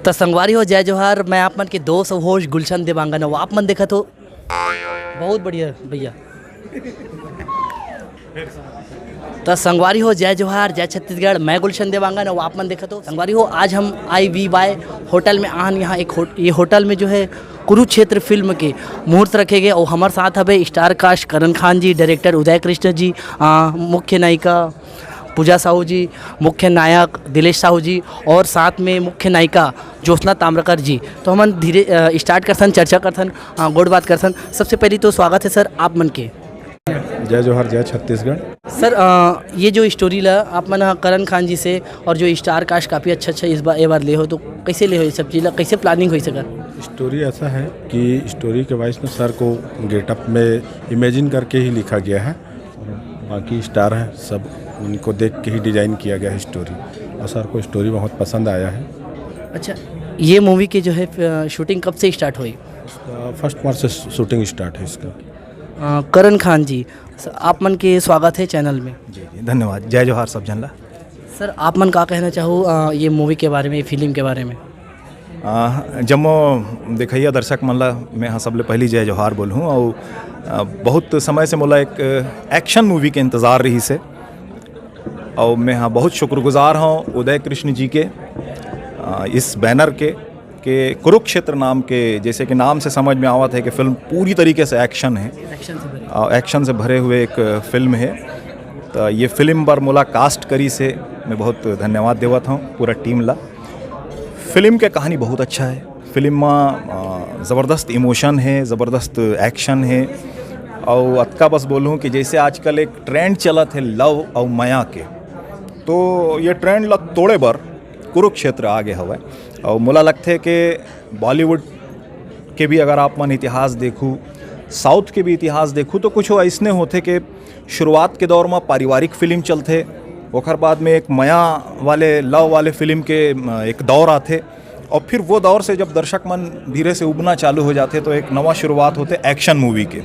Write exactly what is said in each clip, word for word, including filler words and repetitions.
त संगवारी हो, जय जोहार। मैं आप मन के दोस्त अउ होस्ट गुलशन देवांगन, अउ आप मन देखत हो। बहुत बढ़िया भैया। त संगवारी हो, जय जोहार, जय छत्तीसगढ़। मैं गुलशन देवांगन, अउ आप मन देखत हो। संगवारी हो, आज हम आई वी वाई होटल में आहन। यहाँ एक होट-, ये होटल में जो है कुरुक्षेत्र फिल्म के मुहूर्त रखे गए, अउ हमर साथ हवे स्टार कास्ट करण खान जी, डायरेक्टर उदय कृष्ण जी, आ, मुख्य नायिका पूजा साहू जी, मुख्य नायक दिलेश साहू जी, और साथ में मुख्य नायिका ज्योत्सना ताम्रकर जी। तो हमन धीरे, अ, स्टार्ट करथन, चर्चा करथन, अ, गोठ बात करथन। सबसे पहली तो स्वागत है सर आप मन के। जय जोहार, जय छत्तीसगढ़। सर, अ, ये जो स्टोरी ला आप मन ह करण खान जी से और जो स्टार कास्ट काफ़ी अच्छा अच्छा इस बार, ये बार ले हो, तो कैसे ले हो ये सब चीज़ ला, कैसे प्लानिंग हो सका? स्टोरी ऐसा है कि स्टोरी के वाइज में सर को गेटअप में इमेजिन करके ही लिखा गया है। बाकी स्टार हैं सब, उनको देख के ही डिज़ाइन किया गया है स्टोरी, और सर को स्टोरी बहुत पसंद आया है। अच्छा, ये मूवी की जो है, अ, शूटिंग कब से स्टार्ट हुई? फर्स्ट मार्च से शूटिंग स्टार्ट है इसका। अ, करण खान जी, स-, आप मन के स्वागत है चैनल में। जी जी, धन्यवाद। जय जोहार सब झन ला। सर, आप मन का कहना चाहू, अ, ये मूवी के बारे में, फिल्म के बारे में? अ, जम्मो देखइया दर्शक मन ला मैं ह सबले पहली जय जोहार बोलहूँ। अउ, अ, बहुत समय से मोला एक एक्शन मूवी के इंतज़ार रहिस हे, अउ मैं ह बहुत शुक्रगुजार हूँ उदय कृष्ण जी के, अ, इस बैनर के, के कुरुक्षेत्र नाम के, जैसे कि नाम से समझ में आवत है कि फिल्म पूरी तरीके से एक्शन है। एक्शन से भरे। अ, एक्शन से भरे हुए एक फिल्म है। तो ये फिल्म बर मोला कास्ट करिस हे, मैं बहुत धन्यवाद देवत हूँ पूरा टीम ला। फिल्म के कहानी बहुत अच्छा है। फिल्म में, अ, ज़बरदस्त इमोशन है, ज़बरदस्त एक्शन है। अउ अतका बस बोलूँ कि जैसे आजकल एक ट्रेंड चलत है लव अउ मया के, तो ये ट्रेंड ला तोड़े बर कुरुक्षेत्र आगे हवय। अउ मोला लगथे कि बॉलीवुड के भी अगर आप मन इतिहास देखू, साउथ के भी इतिहास देखू, तो कुछ अइसने होथे कि शुरुआत के दौर में पारिवारिक फिल्म चलथे, ओकर बाद में एक मया वाले, लव वाले फिल्म के, अ, एक दौर आथे, और फिर वो दौर से जब दर्शक मन धीरे से उबना चालू हो जाथे, तो एक नवा शुरुआत होथे एक्शन मूवी के।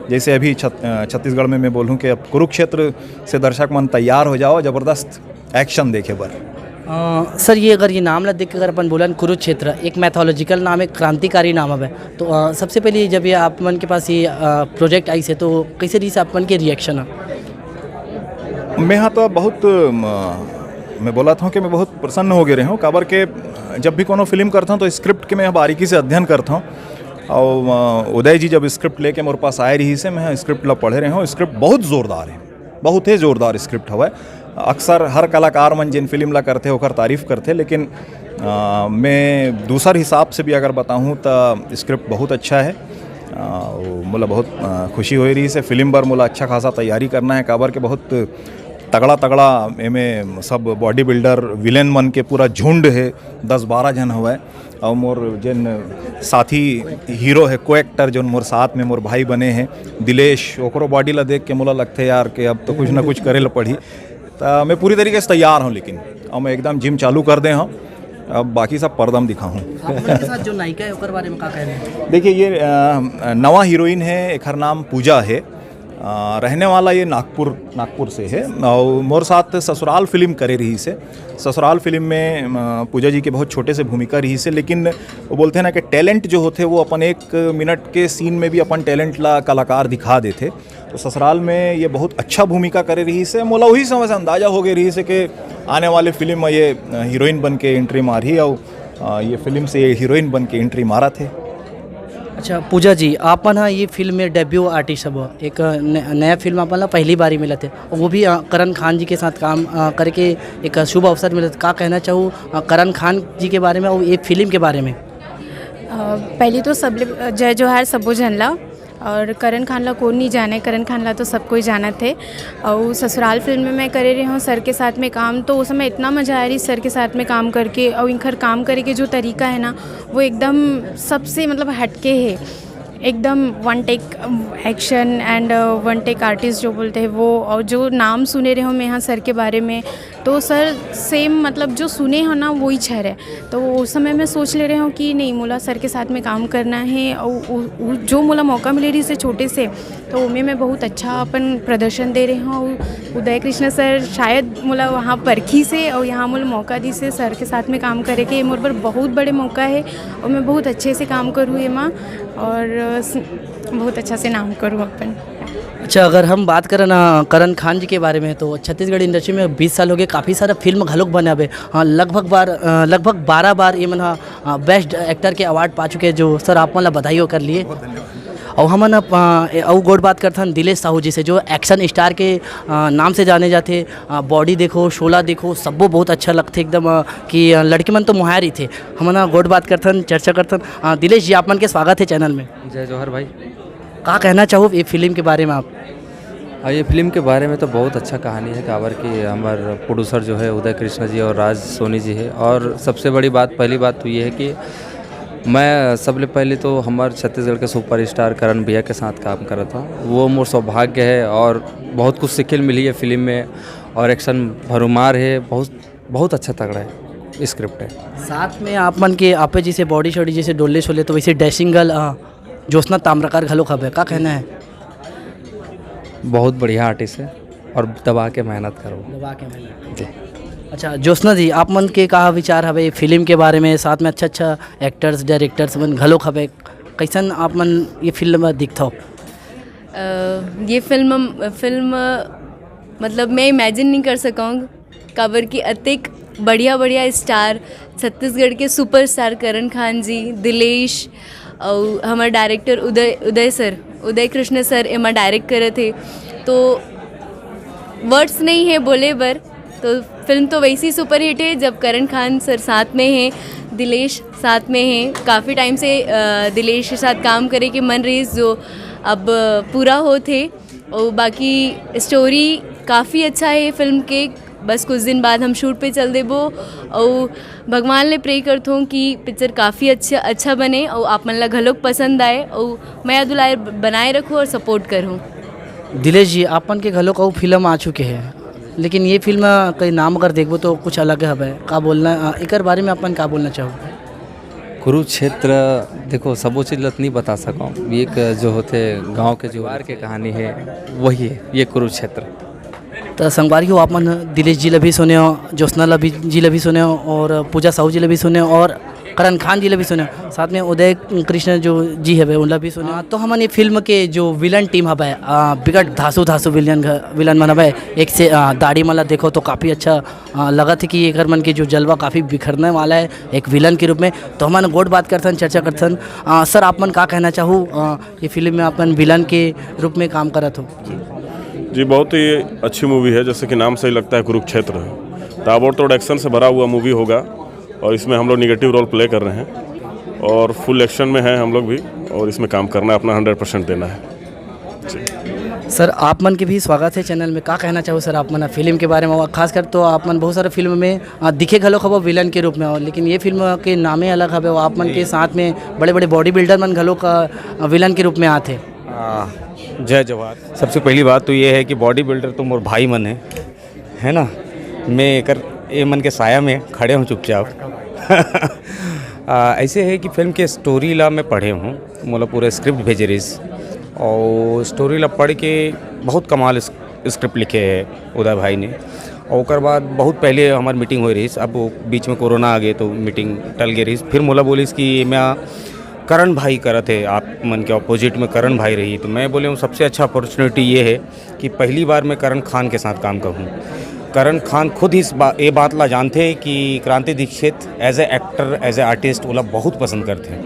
जैसे अभी छत-, अ, छत्तीसगढ़ में मैं बोलूँ कि अब कुरुक्षेत्र से दर्शक मन तैयार हो जाओ, ज़बरदस्त एक्शन देखे बर। अ, सर, ये अगर ये नाम ला देख के अगर अपन बोलन कुरुक्षेत्र, एक मैथोलॉजिकल नाम, एक क्रांतिकारी नाम हवे, तो, अ, सबसे पहले जब ये आप मन के पास ये, अ, प्रोजेक्ट आइस हे, तो कैसे रहिस आप मन के रिएक्शन ह? मैं ह तो बहुत, म-, मैं बोलत हूँ कि मैं बहुत प्रसन्न हो गए रहे हूँ, काबर के जब भी कोनो फिल्म करता हूँ तो स्क्रिप्ट के मैं बारीकी से अध्ययन करता हूँ। और, अ, उदय जी जब स्क्रिप्ट लेके मोर पास आए रहिस हे, मैं स्क्रिप्ट ला पढ़े रहे हूँ। स्क्रिप्ट बहुत जोरदार है, बहुत ही जोरदार स्क्रिप्ट हवय। अक्सर हर कलाकार मन जेन फिल्म ला करथे ओकर तारीफ करथे, लेकिन, अ, मैं दूसर हिसाब से भी अगर बताहूँ त स्क्रिप्ट बहुत अच्छा है। अ, वो मोला बहुत, अ, खुशी होए रहिस हे। फिल्म बर मोला अच्छा खासा तैयारी करना है, काबर के बहुत तगड़ा तगड़ा एमे सब बॉडी बिल्डर विलेन मन के पूरा झुंड है, दस बारह झन हवय। अउ मोर जेन साथी हीरो है, को एक्टर, जोन मोर साथ में मोर भाई बने हैं दिलेश, ओकरो बॉडी ला देख के मोला लगथे यार कि अब तो कुछ ना कुछ करे ला पड़ही। त मैं पूरी तरीके से तैयार हूँ, लेकिन अब मैं एकदम जिम चालू कर दे हूँ। अब बाकी सब पर्दा में दिखाहूँ। आप मन के साथ जो नायिका है, ओकर बारे में का कहना है? देखिए, ये, अ, नवा हीरोइन है, एकर नाम पूजा है। अ, रहने वाला ये नागपुर, नागपुर से है। और मोर साथ ससुराल फिल्म करे रहिस हे। ससुराल फिल्म में, अ, पूजा जी के बहुत छोटे से भूमिका रहिस हे, लेकिन वो बोलथे ना कि टैलेंट जो होथे, वो अपन एक मिनट के सीन में भी अपन टैलेंट ला कलाकार दिखा देथे। तो ससुराल में ये बहुत अच्छा भूमिका करे रहिस हे। मोला वही समय से अंदाजा हो गए रहिस हे कि आने वाले फिल्म में ये, अ, हीरोइन बन के एंट्री मारही, और, अ, ये फिल्म से ये हीरोइन बन के एंट्री मारत हे। अच्छा पूजा जी, आप मन ह ये फिल्म में डेब्यू आर्टिस्ट हव, एक न-, नया फिल्म आप मन ला पहली बारी मिलत हे, वो भी, अ, करण खान जी के साथ काम, अ, करे के एक शुभ अवसर मिलत हे। का कहना चाहू, अ, करण खान जी के बारे में और ये फिल्म के बारे में? अ, पहली तो सबले, अ, जय जोहार सबो झन ला। और करण खान ला कोन नहीं जाने, करण खान ला तो सब कोई जानत हे। और ससुराल फिल्म में मैं करे रही हूँ सर के साथ में काम, तो उस समय इतना मजा आ रही सर के साथ में काम करके, और इनकर काम करे के जो तरीका है ना, वो एकदम सबसे मतलब हटके है। एकदम one take action and one take artist जो बोलते हैं वो, और जो नाम सुने रहे हो मैं यहाँ सर के बारे में, तो सर सेम मतलब जो सुने हो ना वही छर है। तो उस समय मैं सोच ले रहे हूँ कि नहीं, मोला सर के साथ में काम करना है। और उ- उ- जो मोला मौका मिले रही से छोटे से, तो ओमे मैं बहुत अच्छा अपन प्रदर्शन दे रहे हूँ। और उदय कृष्ण सर शायद मोला वहाँ परखी से और यहाँ मोला मौका दी से सर के साथ में काम करे के, ये मोर पर बहुत बड़े मौका है और मैं बहुत अच्छे से काम करूँ एमा। और अ, स- बहुत अच्छा से नाम करूँ अपन। अच्छा, अगर हम बात करें ना करण खान जी के बारे में, तो छत्तीसगढ़ इंडस्ट्री में बीस साल हो गए, काफ़ी सारा फिल्म घलोक बने हवे। हाँ, लगभग बार अ, लगभग बारह बार ये मन हा बेस्ट एक्टर के अवार्ड पा चुके हैं, जो सर आप मन ला बधाई हो कर लिए। और हमन अब अ, अउ गोठ बात करथन दिलेश साहू जी से, जो एक्शन स्टार के अ, नाम से जाने जाते। बॉडी देखो, शोला देखो, सब्बो बहुत अच्छा लगते एकदम अ, कि अ, लड़की मन तो मुहार ही थे। हमन ह गोठ बात करथन, चर्चा करथन। अ, दिलेश जी, आप मन के स्वागत है चैनल में। जय जोहार भाई। का कहना चाहो ये फिल्म के बारे में आप? और ये फिल्म के बारे में तो बहुत अच्छा कहानी है, काबर कि हमार प्रोड्यूसर जो है उदय कृष्णा जी और राज सोनी जी है। और सबसे बड़ी बात, पहली बात तो ये है कि मैं सबले पहले तो हमार छत्तीसगढ़ के सुपरस्टार करण भैया के साथ काम करत हूँ। वो मोर सौभाग्य है और बहुत कुछ सीखे मिली है फिल्म में। और एक्शन भरुमार है, बहुत बहुत अच्छा तगड़ा है स्क्रिप्ट है। साथ में आप मन के आपे जैसे बॉडी शॉडी जैसे डोले शोले, तो वैसे डैशिंग गर्ल अ, ज्योत्सना ताम्रकार घलोक हवे, का कहना है? बहुत बढ़िया आर्टिस्ट है और दबा के मेहनत करो। दबा के मेहनत। अच्छा ज्योत्सना जी, आप मन के का विचार हवे फिल्म के बारे में? साथ में अच्छा अच्छा एक्टर्स डायरेक्टर्स मन घलोक हवे, कैसन आप मन ये फिल्म में दिखथव? अ, ये फिल्म फिल्म मतलब मैं इमेजिन नहीं कर सकूँ, काबर कि अतेक बढ़िया बढ़िया स्टार, छत्तीसगढ़ के सुपरस्टार करण खान जी, दिलेश, और हमारे डायरेक्टर उदय उदय सर, उदय कृष्ण सर एमा डायरेक्ट करे थे। तो वर्ड्स नहीं है बोले बर। तो फिल्म तो वैसे ही सुपरहिट है जब करण खान सर साथ में हैं, दिलेश साथ में हैं। काफ़ी टाइम से अ, दिलेश के साथ काम करे के मन रही, जो अब पूरा हो थे। और बाकी स्टोरी काफ़ी अच्छा है फिल्म के। बस कुछ दिन बाद हम शूट पे चल देबो। और भगवान ले प्रे करथों कि पिक्चर काफ़ी अच्छा अच्छा बने और आप मन ला घलोक पसंद आए और मया दुलार बनाए रखो और सपोर्ट करो। दिलेश जी, आप मन के घलोक अउ फिल्म आ चुके हैं, लेकिन ये फिल्म कई नाम अगर देखबो तो कुछ अलग हवे। का बोलना अ, एकर बारे में आप मन का बोलना चाहो? कुरुक्षेत्र, देखो, सबो चीज लत नहीं बता सकूँ। एक जो होते गांव के जो परिवार के कहानी है, वही है ये कुरुक्षेत्र। तो संगवारी हो, आप मन दिलेश जी ला भी सुने हो, ज्योत्सना ला भी जी ला भी सुने हो, और पूजा साहू जी ला भी सुने हो, और करण खान जी ला भी सुने हो, साथ में उदय कृष्ण जो जी हवे उनला भी सुने हो। हाँ, तो हमन ये फिल्म के जो विलन टीम हवे, अ, बिकट धासु धासु विलन घ-, विलन मन हवे। एक से अ, दाढ़ी मन ला देखो तो काफ़ी अच्छा अ, लगत है कि एकर मन के जो जलवा काफ़ी बिखरने वाला है एक विलन के रूप में। तो हमन गोठ बात करथन, चर्चा करथन। अ, सर, आप मन का कहना चाहू, अ, ये फिल्म में अपन विलन के रूप में काम करत हो? जी, बहुत ही अच्छी मूवी है। जैसे कि नाम से ही लगता है, कुरुक्षेत्र है, ताबड़तोड़ एक्शन से भरा हुआ मूवी होगा। और इसमें हम लोग निगेटिव रोल प्ले कर रहे हैं और फुल एक्शन में हैं हम लोग भी। और इसमें काम करना है, अपना हंड्रेड परसेंट देना है। सर, आप मन के भी स्वागत है चैनल में। का कहना चाहो सर आप मन फिल्म के बारे में? और खासकर तो आप मन बहुत सारे फिल्म में अ, दिखे घलोक हवो विलन के रूप में, और लेकिन ये फिल्म के नामे अलग हवे। और आप मन के साथ में बड़े बड़े बॉडी बिल्डर मन घलोक अ, विलन के रूप में आथे। आ, जय जवाहर। सबसे पहली बात तो ये है कि बॉडी बिल्डर तो मोर भाई मन है, है ना? मैं एकर ए मन के साया में खड़े हूँ चुपचाप। आ, ऐसे है कि फिल्म के स्टोरी ला मैं पढ़े हूँ, मतलब पूरे स्क्रिप्ट भेजे रहिस, और स्टोरी ला पढ़ के बहुत कमाल स्क्रिप्ट लिखे है उदय भाई ने। और ओकर बाद बहुत पहले हमार मीटिंग हो रही, अब वो बीच में कोरोना आ गए तो मीटिंग टल गई रही। फिर मोला बोलिस कि मैं करण भाई करत है, आप मन के अपोजिट में करण भाई रही। तो मैं बोले हूँ, सबसे अच्छा अपॉर्चुनिटी ये है कि पहली बार मैं करण खान के साथ काम करूँ। करण खान खुद इस बा, ये बात ला जानते हैं कि Kranti Dixit as a actor, as a artist, ओला बहुत पसंद करते हैं,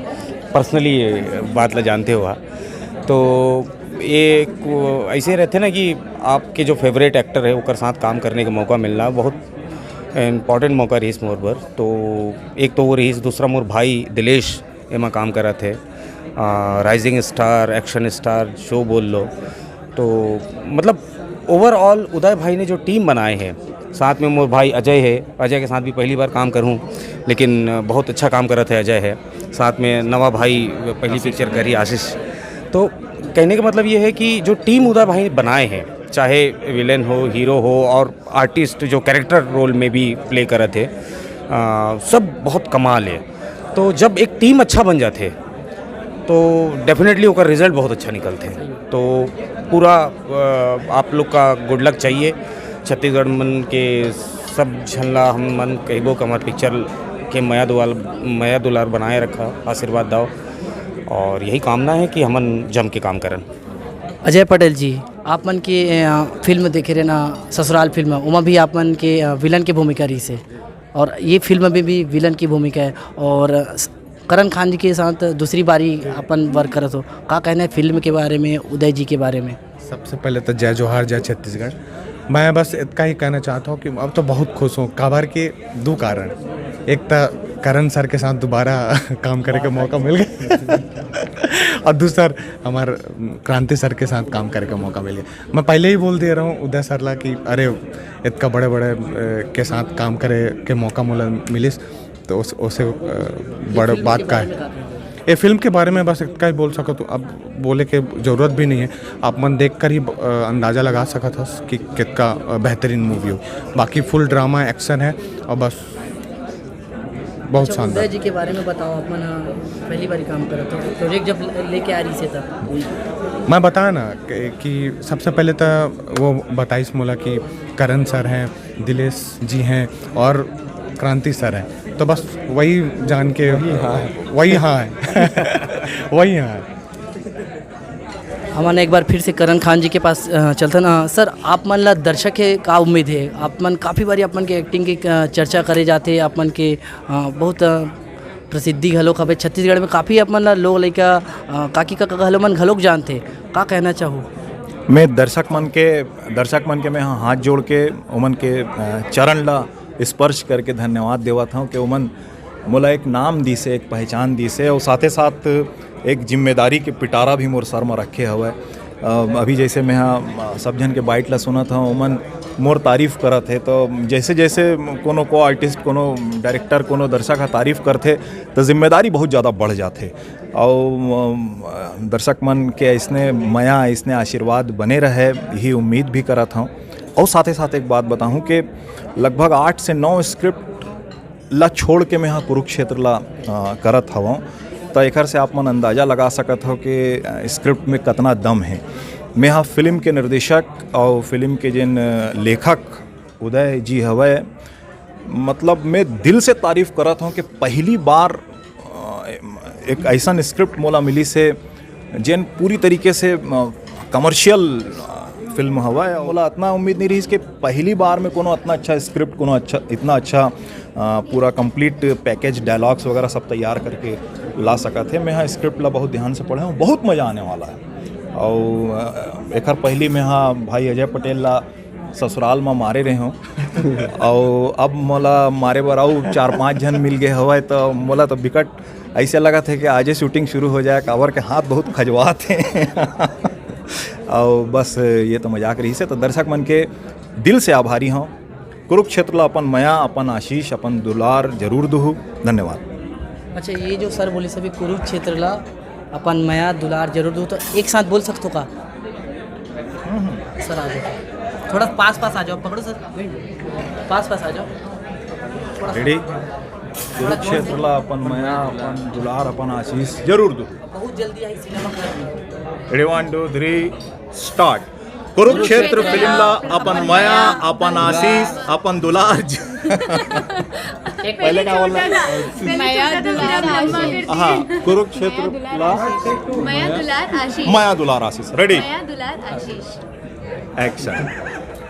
पर्सनली ये बात ला जानते हो आप। तो ये को- ऐसे रहते ना कि आपके जो फेवरेट एक्टर है ओकर साथ काम करने का मौका मिलना बहुत इम्पॉर्टेंट मौका रही इस मोर पर। तो एक तो वो रही, दूसरा मोर भाई दिलेश एमा काम करत है, राइजिंग स्टार, एक्शन स्टार जो बोल लो। तो मतलब ओवरऑल उदय भाई ने जो टीम बनाए है, साथ में मोर भाई अजय है, अजय के साथ भी पहली बार काम करूँ, लेकिन बहुत अच्छा काम करत है अजय है। साथ में नवा भाई पहली पिक्चर करी आशीष, तो कहने का मतलब ये है कि जो टीम उदय भाई बनाए हैं, चाहे विलेन हो, हीरो हो और आर्टिस्ट जो कैरेक्टर रोल में भी प्ले करत हे, अ, सब बहुत कमाल है। तो जब एक टीम अच्छा बन जाथे तो डेफिनेटली ओकर रिजल्ट बहुत अच्छा निकलथे। तो पूरा, अ, आप लोग का गुड लक चाहिए। छत्तीसगढ़ मन के सब झन ला हम मन कहिबो कि हमर पिक्चर के मया दुआर, मया दुलार बनाए रखा, आशीर्वाद दाओ। और यही कामना है कि हमन जम के काम करन। अजय पटेल जी, आप मन के, अ, फिल्म देखे रहे ना, ससुराल फिल्म, ओमा भी आप मन के, अ, विलन के भूमिका रहिस हे और ये फिल्म में भी विलन की भूमिका है और स-, करण खान जी के साथ दूसरी बारी अपन वर्क करत हो, का कहना है फिल्म के बारे में, उदय जी के बारे में? सबसे पहले तो जय जोहार, जय छत्तीसगढ़। मैं बस इतना ही कहना चाहता हूँ कि अब तो बहुत खुश हूँ, काबर के दो कारण। एक तो करण सर के साथ दोबारा काम करे के मौका मिल गया और दूसर हमार क्रांति सर के साथ काम करे के मौका मिल गया। मैं पहले ही बोल दे रहा हूँ उदय सर ला कि अरे, इतना बड़े बड़े, अ, के साथ काम करे के मौका मोला मिलिस, तो उस, उसे, अ, बड़ बात का है। ये फिल्म के बारे में बस इतना ही बोल सकत हूँ, अब बोले के जरूरत भी नहीं है। आप मन देख कर ही, अ, अंदाजा लगा सकत हस कि कितना, अ, बेहतरीन मूवी हो। बाकी फुल ड्रामा एक्शन है और बस बहुत अच्छा, शानदार। उदय जी के बारे में बताओ, आप मन, अ, पहली बार काम करत हो, प्रोजेक्ट जब लेके आ रही से तब? मैं बताया ना कि, कि सबसे पहले तो वो बताइस मोला कि करण सर हैं, दिलेश जी हैं और क्रांति सर हैं, तो बस वही जान के वही हाँ है। वही हाँ है। वही हाँ है। हमन एक बार फिर से करण खान जी के पास, अ, चलथन। अ, सर, आप मन ला दर्शक के का उम्मीद है? आप मन काफ़ी बारी आप मन के एक्टिंग के, अ, चर्चा करे जाथे, आप मन के, अ, बहुत, अ, प्रसिद्धि घलोक हवे छत्तीसगढ़ में, काफ़ी आप मन ला लोग लइका, अ, काकी काका घलो मन घलोक जानथे, का कहना चाहू? मैं दर्शक मन के, दर्शक मन के मैं हाथ जोड़ के ओमन के, अ, चरण ला स्पर्श करके धन्यवाद देवत हूँ कि ओमन मोला एक नाम दिसे, एक पहचान दिसे और साथे साथ एक जिम्मेदारी के पिटारा भी मोर सर म रखे हवय। अ, अभी जैसे मैं ह, अ, सब झन के बाइट ला सुनत हव, ओमन मोर तारीफ करत हे, तो जैसे जैसे कोनो को आर्टिस्ट, कोनो डायरेक्टर, कोनो दर्शक ह तारीफ करथे, तो जिम्मेदारी बहुत ज़्यादा बढ़ जाथे। और, अ, दर्शक मन के ऐसने मया, ऐसने आशीर्वाद बने रहे, यही उम्मीद भी करत हव। और साथे साथ एक बात बताहूँ कि लगभग आठ से नौ स्क्रिप्ट ला छोड़ के मैं हा कुरुक्षेत्र ला, अ, करत हवं, त एकर से आप मन अंदाजा लगा सकत हव कि, अ, स्क्रिप्ट में कतना दम हे। मैं हा फिल्म के निर्देशक और फिल्म के जेन, अ, लेखक उदय जी हवय, मतलब मैं दिल से तारीफ करत हवं कि पहली बार, अ, एक ऐसन स्क्रिप्ट मोला मिलिस हे, जेन पूरी तरीके से, अ, कमर्शियल, अ, फिल्म हवय। मोला अतना उम्मीद नहीं रहिस कि पहली बार में कोनो अतना अच्छा स्क्रिप्ट, कोनो अच्छा, इतना अच्छा, अ, पूरा कंप्लीट पैकेज, डायलॉग्स वगैरह सब तैयार करके ला सकत हे। मैं हा स्क्रिप्ट ला बहुत ध्यान से पढ़े हूँ, बहुत मज़ा आने वाला है। और, अ, एकर पहली मैं हा भाई अजय पटेल ला ससुराल म मारे रहे हूँ। और अब मोला मारे बर अउ चार पांच झन मिल गए हवय, तो मोला तो बिकट ऐसे लगत हे कि आजे शूटिंग शुरू हो जाए, काबर के हाथ बहुत खजवात हे। और बस ये तो मजाक रहिस हे, तो दर्शक मन के दिल से आभारी हूँ। कुरुक्षेत्र ला अपन मया, अपन आशीष, अपन दुलार जरूर दुहू। धन्यवाद। अच्छा, ये जो सर बोले सभी कुरुक्षेत्र ला अपन मया दुलार जरूर दुहू, तो एक साथ बोल सकते हो का? सर आ जाओ, थोड़ा पास पास आ जाओ, पकड़ो सर, पास पास आ जाओ। रेडी? कुरुक्षेत्र ला अपन मया, अपन दुलार, अपन आशीष जरूर दुहू। बहुत जल्दी आई सिनेमा घर। Ready, one two three, start. Kurukshetra film ला अपन मया, अपन आशीष, अपन दुलार ज- पहले क्या बोलना? मया दुलार आशीष। हाँ, कुरुक्षेत्र ला मया दुलार आशीष। मया दुलार आशीष। रेडी? मया दुलार आशीष। एक्शन।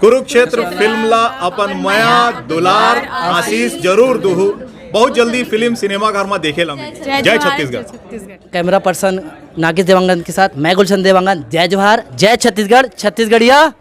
कुरुक्षेत्र फिल्म ला अपन मया दुलार आशीष जरूर दुहू। बहुत जल्दी फिल्म सिनेमा घर में देखे ला मिली। जय छत्तीसगढ़। कैमरा पर्सन नागेश देवांगन के साथ मैं गुलशन देवांगन। जय जोहार, जय छत्तीसगढ़, छत्तीसगढ़िया।